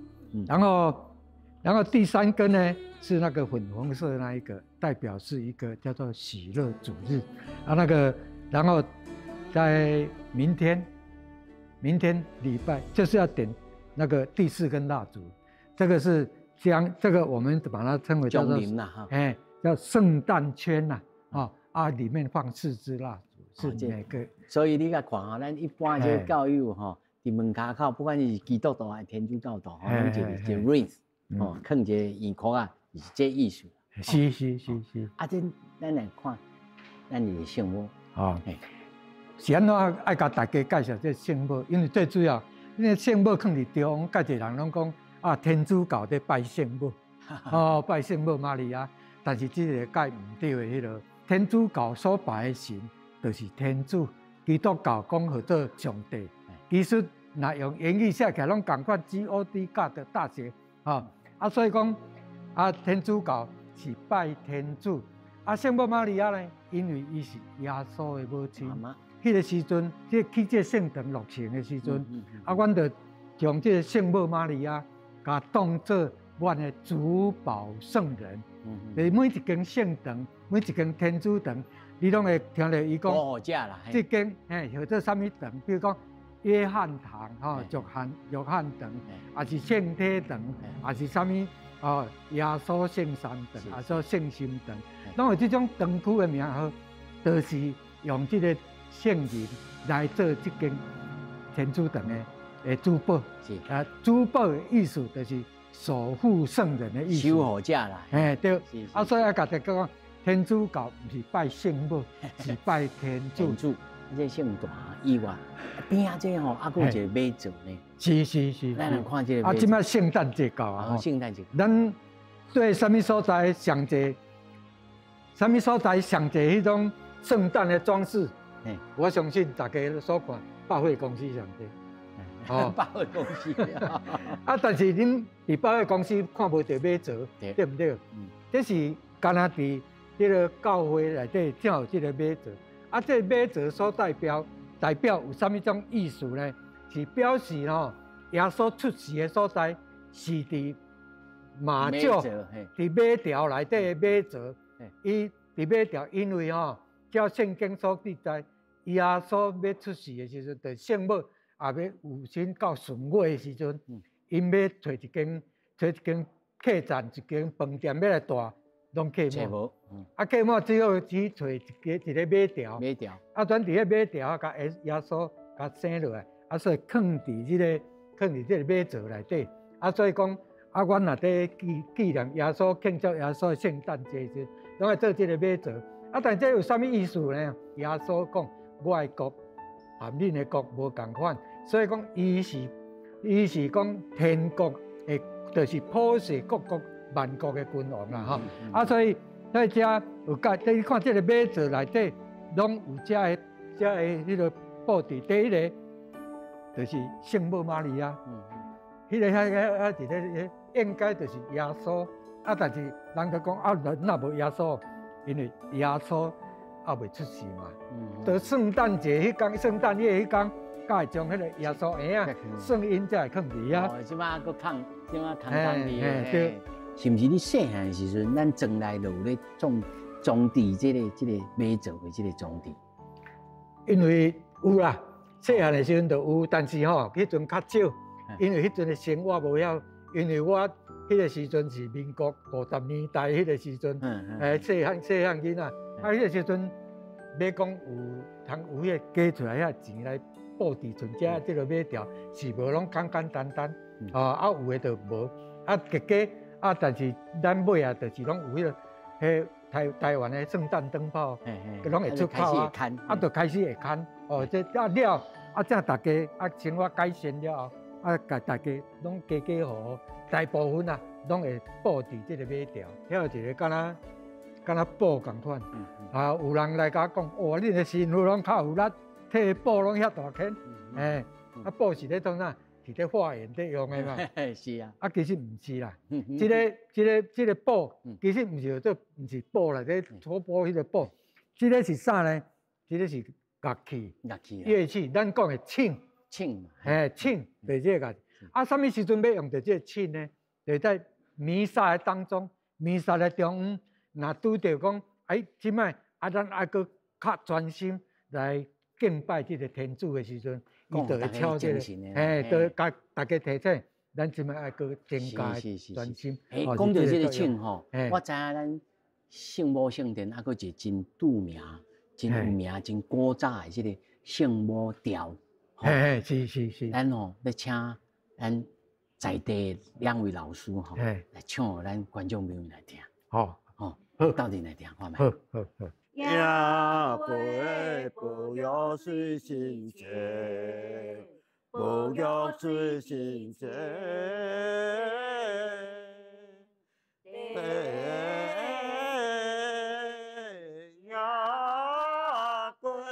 然後第三根呢是那個粉紅色那一個，代表是一個叫做喜樂主日。啊，那個，然後在明天，明天禮拜就是要點那個第四根蠟燭，這個是將這個我們把它稱為叫做哎，叫聖誕圈吶，啊啊，裡面放四支蠟燭，是每個。所以你共看吼，咱一般這個教友吼，佇門跤口，不管是基督徒還是天主教徒，吼，攏一個 wreath，哦，囥一個圓箍仔，是這意思。是是是是。啊，這咱來看，咱的聖母。哦，是按怎愛共大家介紹這聖母？因為最主要，因為聖母囥佇中央，較濟人攏講啊，天主教咧拜聖母，哦，拜聖母瑪利亞。但是這個蓋毋對的彼個，天主教所拜的神就是天主，基督教講號做上帝。其實若用英語寫起來，攏仝款 G O D God 的大寫，吼啊，所以講啊，天主教是拜天主，啊，聖母瑪利亞呢，因為伊是耶穌的母親。彼個時陣，這起這聖堂落成的時陣，啊，阮就將這個聖母瑪利亞，共當做阮的主保聖人。就是每一間聖堂，每一間天主堂，你攏會聽著伊講，這間嘿號做啥物堂？比如講約翰堂，吼，約翰堂，抑是聖體堂，抑是啥物哦，耶穌聖三堂，抑是聖心堂，攏有這種堂區的名號，就是用這個聖人來做這間天主堂的主保。啊，主保的意思就是守護聖人的意思。守護者啦。嘿，對。啊，所以啊，共大家講，天主教毋是拜聖母，是拜天主。天主，這聖誕以外，邊仔這吼，猶閣有一個馬槽呢。是是是。咱來看這個。啊，這擺聖誕節到啊，聖誕節。咱對啥物所在上濟，啥物所在上濟彼種聖誕的裝飾？我相信大家所看百貨公司上濟。哦，百貨公司。啊，但是恁佇百貨公司看無著馬槽，對毋對？這是干焦佇彼個教會內底才有這個馬槽。啊，這個馬槽所代表有啥物種意思呢？是表示吼，耶穌出世的所在是佇馬廄，佇馬槽內底的馬槽。伊佇馬槽，因為吼，照聖經所記載，耶穌欲出世的時陣，就聖母也欲有身到順月的時陣，𪜶欲揣一間客棧，一間飯店欲來蹛，攏客滿。啊，客滿只好去揣一個馬槽。馬槽。啊，轉佇彼馬槽，共耶穌共生落來，啊，所以囥佇這個馬槽內底。啊，所以講，啊，阮若佇紀念耶穌、慶祝耶穌聖誕節時，攏愛做這個馬槽。啊，但這有啥物意思呢？耶穌講，我的國和恁的國無仝款，所以講伊是講天國的，就是普世各國萬國的君王啦，吼。啊，所以在遮有佮，你看這個馬槽內底，攏有遮的遮的彼个布置，第一个就是圣母瑪利亞，彼个遐遐遐伫咧，應該就是耶穌。啊，但是人就講啊，若無耶穌，因為耶穌猶未出世嘛。到聖誕節彼工，聖誕夜彼工，才會將彼個耶穌嬰仔聖嬰才會囥佇遐。哦，這擺閣囥，這擺囥囥佇。對。是毋是你細漢的時陣，咱莊內就有咧裝裝置這個馬祖的這個裝置？因為有啦，細漢的時陣就有，但是吼，彼陣較少，因為彼陣的生活無遐，因為我彼個時陣是民國50年代彼個時陣，細漢細漢囡仔，啊，彼個時陣欲講有通有彼個加出來遐錢來布置賰遮這個馬吊，是無攏簡簡單單，哦，啊有的就無，啊結果啊，但是咱尾啊，就是攏有彼個彼台灣的聖誕燈泡，攏會出口啊，啊，就開始會牽，哦，這啊了，啊這大家啊生活改善了後，啊，共大家攏家家戶戶大部分啊，攏會布置這個馬吊，遐有一個敢若布仝款，啊，有人來共我講，哦，恁的神父攏較有力，提布攏遐大牽，欸，啊布是咧創啥？是咧化驗咧用的嘛？是啊。啊，其實毋是啦，這個布其實毋是做，毋是布啦，這土布彼個布，這個是啥呢？這個是樂器，樂器，樂器，咱講的磬，磬，嘿，磬，就是這個。啊，啥物時陣欲用著這個磬呢？就在彌撒的當中，彌撒的中央，若拄著講，哎，這擺啊，咱愛閣較專心來敬拜這個天主的時陣。伊就會敲這個，嘿，就共大家提醒，咱這擺愛閣增加專心。講著這個磬吼，我知影咱聖母聖殿猶閣一個真著名、真有名、真古早的這個聖母調。嘿嘿，是是是。咱吼欲請咱在地兩位老師吼來唱予咱觀眾朋友來聽。好，吼，鬥陣來聽看覓。好，好，好。行過保育水深情，保育水深情。行过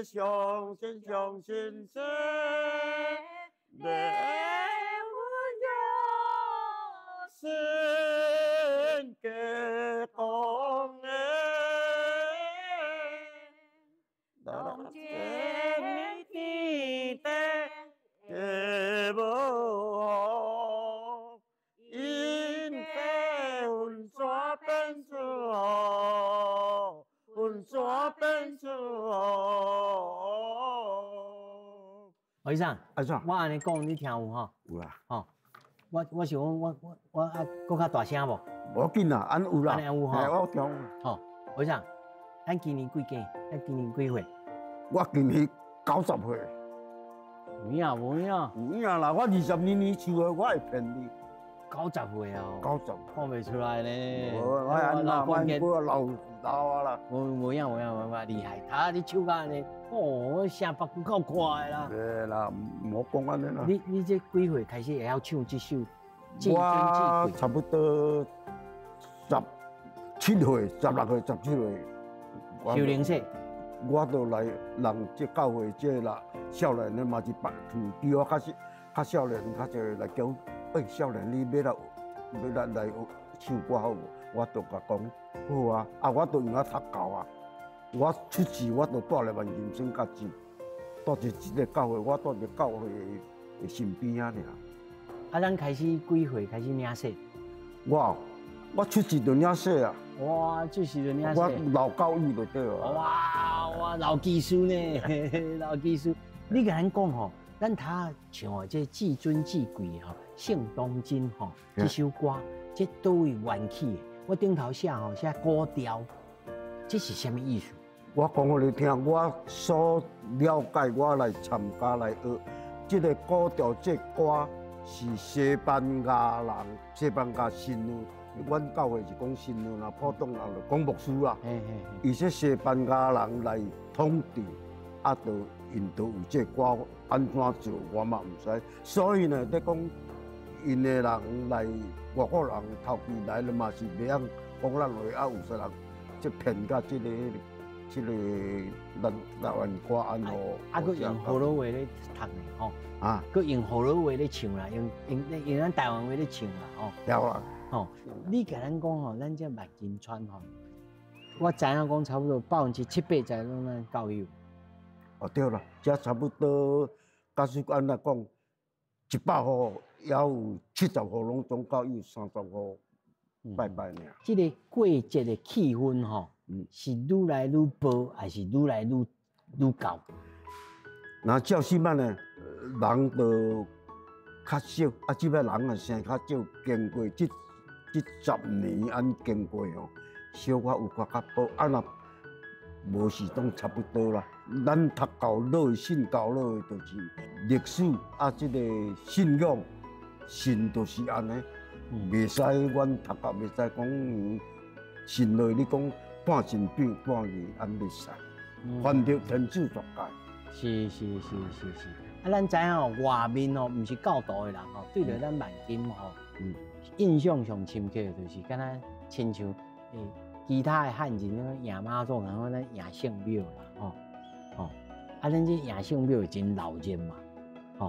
相信相信这，要阮心家讲。何医生，安怎？我按呢講，你聽有吼？有啦。吼，我想講，我啊，閣較大聲無？無要緊啦，按有啦。按呢有吼。我聽。吼，何醫生，咱今年幾歲？咱今年幾歲？我今年90歲。有影無影？有影啦！我22年唱的，我會騙你。 90歲啊！90，看袂出來呢。無，我按那，我老老啊啦。無影無影無影，厲害！頭你唱甲按呢，哦，聲腹夠快啦。對啦，毋好講按呢啦。你這幾歲開始會曉唱這首？我差不多17歲、16歲、17歲。修靈洗。我都來人這教會這啦，少年的嘛是別比我較較少年較濟來叫。欸，少年，你欲來唱歌好無？我就共講好啊，啊，我都用啊讀教啊。我出世我就蹛咧萬金村甲住，蹛佇這個教會，我蹛佇教會的身邊仔爾。啊，咱開始幾歲開始領洗？我出世就領洗啊！哇，出世就領洗。我老教育就對了。哇哇，老技師呢？老技師，你共咱講吼，咱頭唱的這至尊至貴吼，聖當真吼，這首歌，這佗位源起的？我頂頭寫吼寫古調，這是啥物意思？我講予你聽，我所了解，我來參加來學這個古調，這歌是西班牙人、西班牙神父，阮教會是講神父啦，普通人就講牧師啦。伊這西班牙人來統治，啊，就𪜶就有這歌按怎做，我嘛毋知。所以呢，咧講𪜶的人來外國人頭期來了嘛是袂曉講咱話，啊有啥人這騙甲這個這个咱台湾歌按予。啊，閣用河洛話咧讀呢吼。啊，閣用河洛話咧唱啦，用咱台灣話咧唱啦吼。對啊。吼，你共咱講吼，咱這萬金村吼，我知影講差不多70%攏咱教友。哦對啦，這差不多，假使按呢講，100戶也有70戶攏總教友，30戶拜拜爾。這个過節的氣氛吼，是愈來愈薄，還是愈來愈厚？若照這擺呢，人就較少，啊，這擺人也生較少，經過這10年按經過吼，小可有較薄，啊若無是攏差不多啦。咱讀教落去，信教落去，就是歷史啊，這个信仰信就是按呢，袂使阮讀教袂使講信落去，你講半信半疑，按袂使。反正天主作界。是是是是是。啊，咱知影吼，外面吼，毋是教徒的人吼，對著咱萬金吼，印象上深刻的就是敢若親像其他的漢人那個迎媽祖，然後咱迎聖廟啦，吼吼，啊，咱這迎聖廟真鬧熱嘛，吼，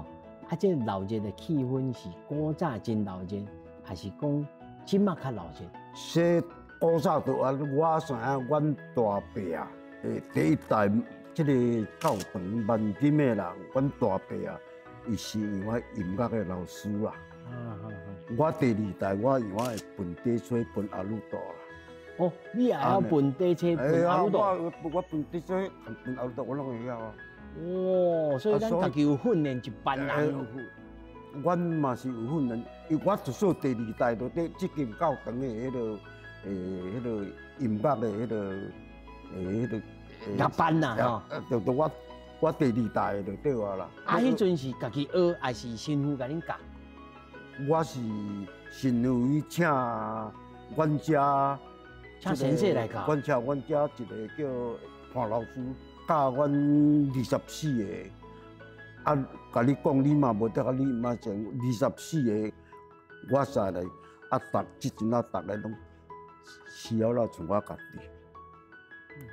啊，這鬧熱的氣氛是古早真鬧熱，還是講這馬較鬧熱？說古早就按我知影，阮大伯啊，第一代這个教堂萬金的人，阮大伯啊，伊是用我音樂的老師啦。我第二代，我用我會分短吹，分阿魯多啦。哦，你也曉分短吹，分阿魯多？我分短吹，分阿魯多，我攏會曉啊。哦，所以咱家己有訓練一班人。阮嘛是有訓練，因為我就說第二代就佇這間教堂的彼个，彼个音樂的彼个樂班啦，吼。就我第二代就對啊啦。啊，彼陣是家己學，還是神父共恁教？我是神父伊請阮遮，請先生來教。阮請阮遮一个叫潘老師教阮24個。啊，共你講，你嘛無得，你嘛像24個，我煞來啊，這陣啊，逐个攏死了了，像我家己，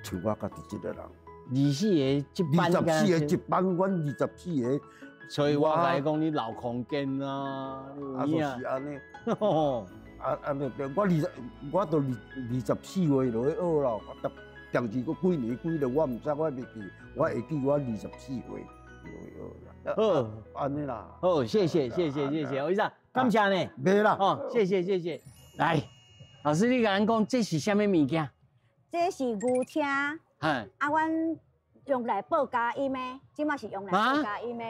像我家己一个人。24個一班，24個一班，阮24個。所以我共你講，你留空間啊，啊，就是按呢。啊啊，對，我都24歲就去學啦，我逐時閣幾年幾月，我毋知，我袂記，我會記我24歲就去學啦。好，按呢啦。好，謝謝謝謝謝謝，醫生，感謝呢。袂啦。哦，謝謝謝謝。來，老師，你共咱講，這是啥物物件？這是牛車。啊，阮用來報佳音的，這馬是用來報佳音的。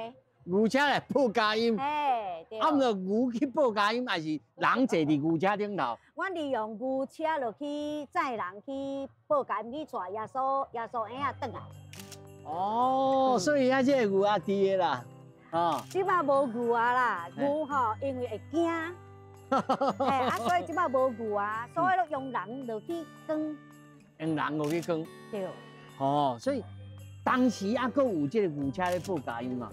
牛車來報佳音，嘿，對。啊，毋著牛去報佳音，還是人坐佇牛車頂頭？阮利用牛車落去載人去報佳音，去帶耶穌嬰仔轉來。哦，所以啊，這個牛仔佇的啦，啊。這馬無牛仔啦，牛吼因為會驚，嘿，啊，所以這馬無牛仔，所以攏用人落去扛。用人落去扛。對。哦，所以當時猶閣有這个牛車咧報佳音嘛。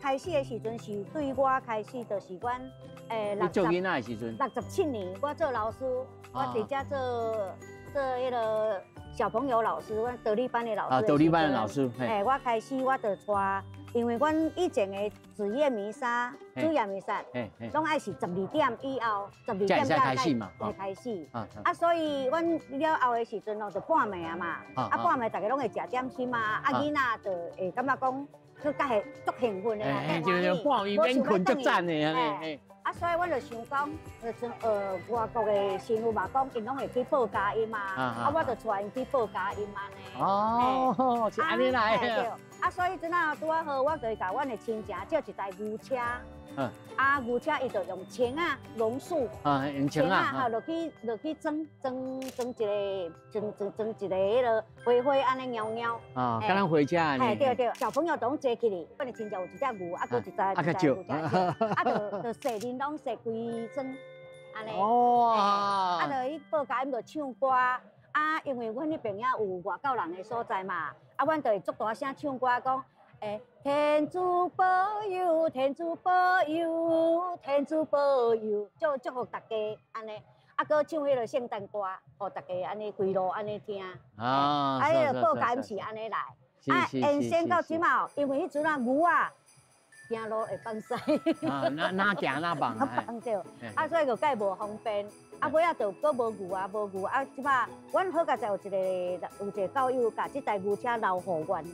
開始的時陣是對我開始，就是阮你做囡仔的時陣。 67年，我做老師，我佇遮做彼个小朋友老師，阮獨立班的老師。啊，獨立班的老師。我開始我就帶，因為阮以前的子夜彌撒、主夜彌撒，攏愛是12點以後，十二點才開始嘛，才開始。啊，所以阮了後的時陣咯，就半暝啊嘛，啊半暝大家攏會食點心啊，啊囡仔就會感覺講。去較會足興奮的啦，就是半暝免睏足讚的按呢。啊，所以阮就想講，就陣外國的神父嘛講，𪜶攏會去報佳音啊，啊，我就帶𪜶去報佳音按呢。哦，是按呢來的。啊，所以陣仔拄仔好，我就會共阮的親情借一台牛車。啊，牛車伊就用繩仔、榕樹。啊，用繩仔。吼，落去裝一个，裝一个彼个花花按呢貓貓。啊，敢若火車按呢。嘿，對對，小朋友攏坐起來，阮的親戚有一隻牛，啊，閣一隻一隻牛車，啊，就踅恁攏踅規莊，按呢。哇！啊，就去報佳音，就唱歌。啊，因為阮彼邊遐有外國人的所在嘛，啊，阮就會足大聲唱歌講。天主保佑，天主保佑，天主保佑，祝福大家按呢。啊，閣唱彼个圣诞歌，予大家按呢规路按呢听。啊，啊，彼个报价毋是按呢来，啊，延伸到这马，因为彼阵啊牛仔行路会放屎。啊，哪哪行哪放。放著，啊，所以就盖无方便。啊，尾仔就阁无牛啊，无牛啊，这马阮好佳哉有一个教友，共这台牛车留予阮。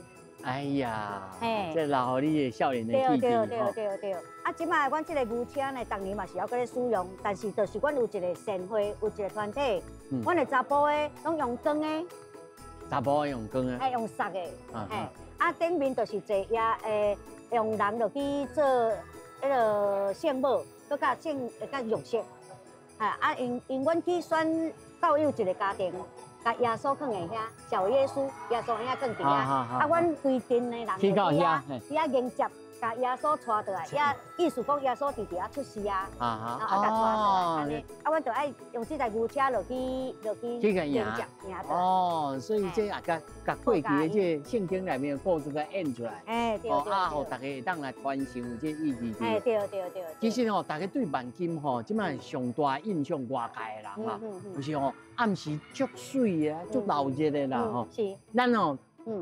哎呀，这留予你的少年的记忆。对对对对对。啊，这马阮这个牛车呢，逐年嘛是犹阁咧使用，但是就是阮有一个善会，有一个团体，阮的查埔的拢用扛的。查埔用扛的。哎，用捒的。嘿，啊，顶面就是坐也会用人落去做彼个圣母，阁佮圣佮玉色。啊，𪜶阮去选教友一个家庭，共耶稣囥佇遐，小耶稣，耶稣遐囥佇遐，啊，阮规阵的人去到遐，去遐迎接，共耶稣带倒来，遐意思讲耶稣伫伫遐出世啊，啊，共带倒来，按呢，啊，阮就爱用这台牛车落去落去迎接，哦，所以这也共共过去的这个圣经内面的故事共演出来，哎，对对，啊，予大家会当来传承这意义。哎，对对对。其实吼，大家对万金吼，这摆上大印象外界的人啦，就是吼暗时足媠的、足闹热的啦吼。是。咱吼，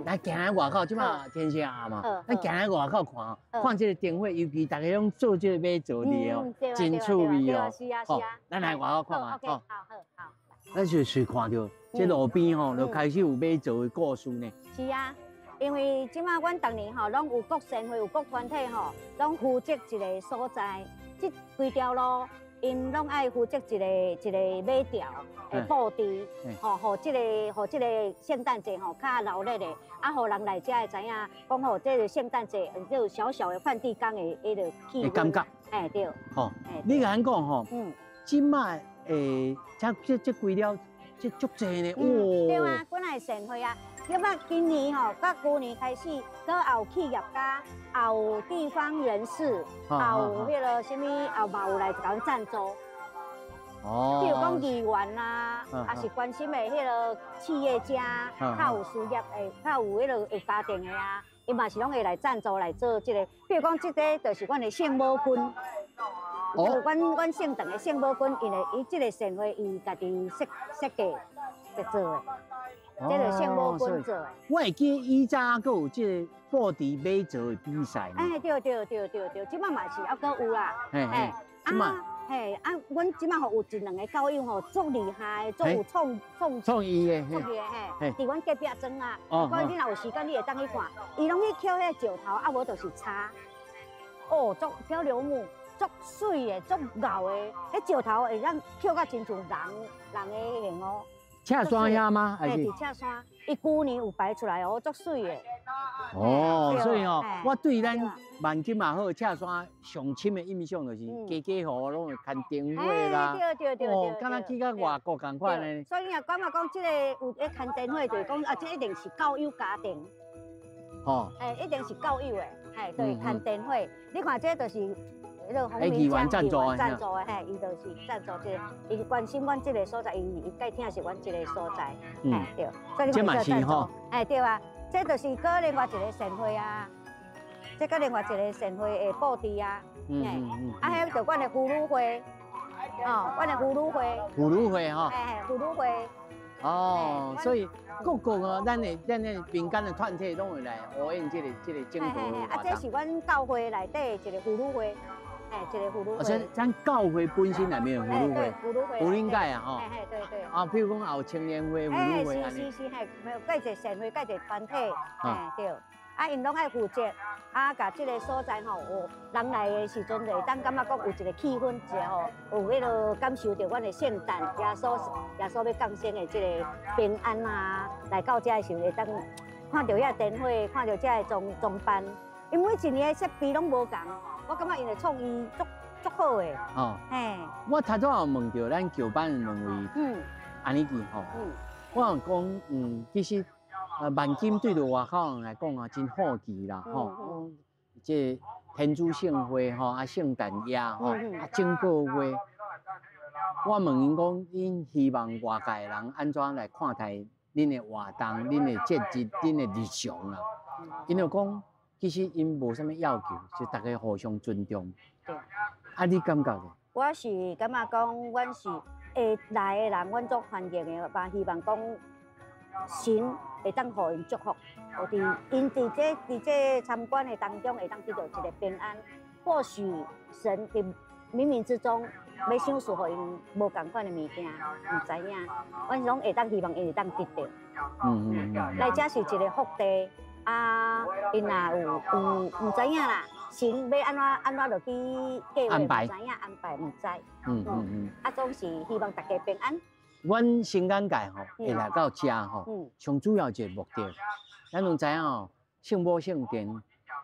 来行来外口，这摆天色暗嘛，咱行来外口看，看这个灯火，尤其大家拢做这个马座伫哦，真趣味哦。是啊是啊。咱来外口看觅。好，好，好。咱就随看著这路边吼，就开始有马座的故事呢。是啊，因为这摆阮逐年吼，拢有各善会、有各团体吼，拢负责一个所在，这规条路。𪜶拢爱负责一个一个马条的布置，吼，予这个予这个圣诞节吼较热闹的，啊，予人来遮会知影，讲吼这个圣诞节有小小的梵蒂冈的彼个气氛。感觉。哎对。吼，你共咱讲吼，这摆这这这几了，这足济呢，哇。对啊，本来善会啊，那么今年吼，佮旧年开始，阁也有企业家，也有地方人士，也有彼个啥物，也嘛有来共阮赞助。哦。比如讲议员啦，抑是关心的彼个企业家，较有事业的，较有彼个有家庭的啊，𪜶嘛是拢会来赞助来做这个。比如讲，这个就是阮的圣母军。哦。阮阮圣堂的圣母军，因为伊这个善会，伊家己设设计来做的。这个圣母军做的。我会记以前阁有这个布置马座的比赛。哎，对对对对对，这摆嘛是犹阁有啦。嘿嘿，这摆。嘿，啊，阮这摆吼有一两个教友吼，足厉害，足有创创创意的，创意的嘿。伫阮隔壁庄啊，讲你若有时间，你会当去看，伊拢去捡彼个石头，啊无就是柴。哦，足漂流木，足媠的，足𠢕的，彼石头会当捡甲亲像人人的形哦。赤山遐吗？还是？伫赤山，伊旧年有摆出来哦，足媠的。哦，所以哦，我对咱万金也好，赤山上深的印象就是家家户户拢会牵灯火啦。对对对对。哦，敢若去到外国仝款呢。所以你若感觉讲这个有咧牵灯火，就是讲啊，这一定是教友家庭。哦。哎，一定是教友的，嘿，对，牵灯火。你看这就是。彼个洪明江赞助的，嘿，伊就是赞助这个，伊关心阮这个所在，伊伊介疼惜阮这个所在，嘿对，所以你看这赞助，哎对啊，这就是阁另外一个善会啊，这阁另外一个善会的布置啊，啊，彼就阮的妇女会，哦，阮的妇女会，妇女会吼，嘿，妇女会，哦，所以各个哦，咱的民间的团体拢会来呼应这个整个活动。啊，这是阮教会内底一个妇女会。哎，这个妇女会。而且咱教会本身内面有妇女会，妇女会，妇女界啊，吼。嘿嘿，对对。啊，比如讲也有青年会、妇女会按呢。是是是，嘿，没有，佮一个善会，佮一个团体，嘿，对。啊，𪜶拢爱负责，啊，共这个所在吼，有人来的时阵，就会当感觉讲有一个气氛，一个吼，有彼个感受著阮的圣诞，耶稣欲降生的这个平安啊，来到遮的时候，会当看著遐灯火，看著遮的装装扮，因为每一年的设备拢无仝。我感觉𪜶的创意足足好的。哦，嘿，我头拄有问著咱桥班的两位，安尼记吼，我有讲，其实，万金对著外口人来讲啊，真好奇啦，吼，这天主圣会吼，啊，圣诞夜吼，啊，整个月，我问𪜶讲，恁希望外界人按怎来看待恁的活动、恁的节日、恁的日常啦？𪜶就讲，其实𪜶无啥物要求，就大家互相尊重。对。啊，你感觉咧？我是感觉讲，阮是會來的人，阮足歡迎的，嘛希望講神會當予𪜶祝福，予佇𪜶佇這參觀的當中會當得到一個平安。或許神佇冥冥之中欲賞賜予𪜶無仝款的物件，毋知影。阮攏會當希望𪜶會當得著。來遮是一個福地，啊，𪜶若有毋知影啦，神欲按怎按怎落去計劃，毋知影安排，毋知。啊，總是希望大家平安。阮新眼界吼，會來到遮吼，上主要一個目的，咱攏知影吼，聖母聖殿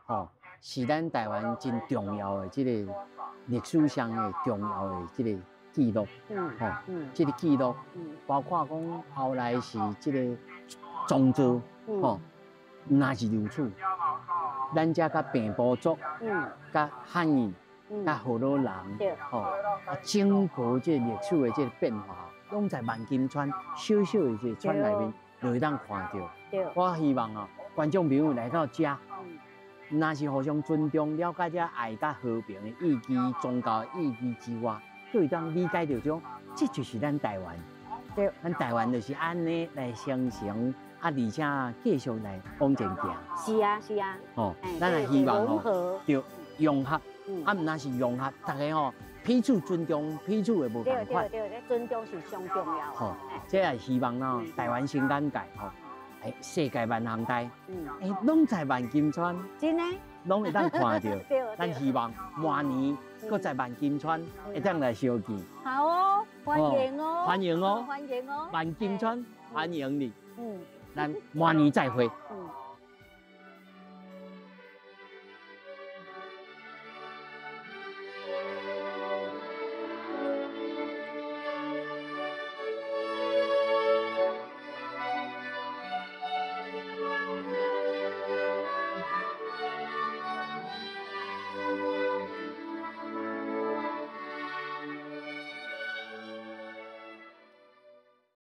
吼，是咱台灣真重要的這個歷史上的重要的這個記錄，吼，這個記錄，包括講後來是這個宗教，吼，若是如此，咱遮佮平埔族，佮漢人，佮河洛人，吼，啊，整個這個歷史的這個變化，攏在萬金村小小的這個村內面就會當看著。我希望哦，觀眾朋友來到遮，若是互相尊重、了解這愛佮和平的意義、宗教的意義之外，閣會當理解著講，這就是咱台灣。咱台灣就是按呢來形成，啊，而且繼續來往前行。是啊，是啊。吼，咱也希望吼，對融合，啊，毋但是融合，大家吼彼此尊重，彼此的無仝款。對對對，尊重是上重要。吼，這也希望咯，台灣新眼界吼，欸，世界萬行代，欸，攏在萬金村，真的，攏會當看著。咱希望明年閣在萬金村會當來相見。好哦，歡迎哦，歡迎哦，歡迎哦，萬金村歡迎你。咱明年再會。